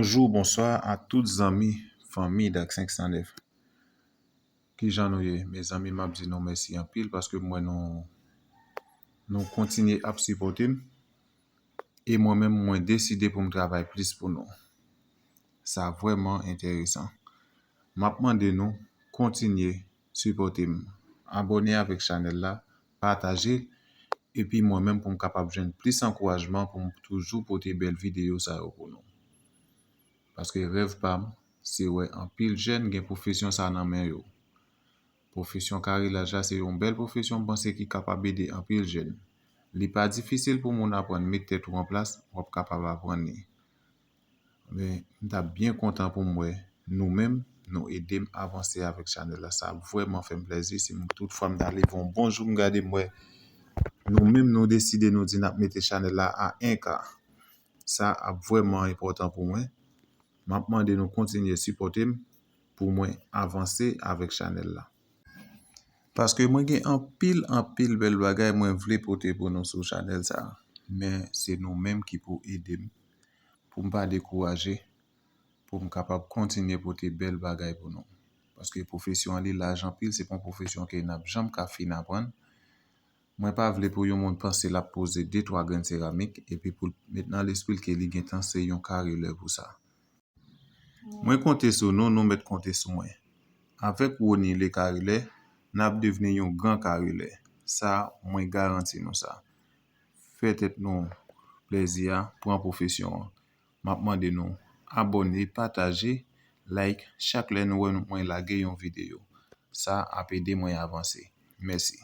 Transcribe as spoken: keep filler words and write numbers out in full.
Bonjou, bonswa a tout zanmi, fanmi Dak senk san nèf. Kijan nou ye? Mezanmi, m ap di nou mèsi anpil paske m wè nou, nou kontinye ap sipòte m. E mwen menm, mwen deside pou m travay plis pou nou. Sa vrèman enteresan. M ap mande nou kontinye sipòte m. Abòne avèk chanèl la, pataje l, epi mwen menm pou m kapab jwenn plis ankourajman pou m toujou pote bèl videyo sa yo pou nou. Paske rèv pa m, se wè anpil jèn gen pwofesyon sa nan men yo. Pwofesyon karilaj la se yon bèl pwofesyon m panse ki kapab ede anpil jèn. Li pa difisil pou moun aprann, met tèt ou an plas, w ap kapab aprann li. Men, m t ap byen kontan pou m wè nou menm, nou ede m avanse avèk chanèl la. Sa ap vrèman fè m plèzi. Si m, toutfwa m ta leve yon bon jou, m gade m wè nou menm, nou deside nou di n ap mete chanèl la a en K. Sa ap vrèman enpòtan pou mwen. M ap mande nou kontinye sipòte m pou mwen avanse avèk chanèl la. Paske mwen gen anpil, anpil bèl bagay mwen vle pote pou nou sou chanèl sa a. Men se nou menm ki pou ede m, pou m pa dekouraje, pou m kapab kontinye pote bèl bagay pou nou. Paske pwofesyon an li laj anpil, se pa yon pwofesyon ke n ap janm ka fin aprann. Mwen pa vle pou yon moun panse l ap poze de twa grenn seramik, epi pou l met nan lespri l ke li gentan se yon karilè pou sa. Mwen konte sou nou, nou mèt konte sou mwen. Avèk Rony le karilè, n ap devni yon gran karilè. Sa, mwen garanti nou sa. Fè tèt nou plèzi a, pran pwofesyon an. M ap mande nou abòne, pataje, like, chak lè nou wè nou, mwen lage yon videyo. Sa ap ede mwen avanse. Mèsi.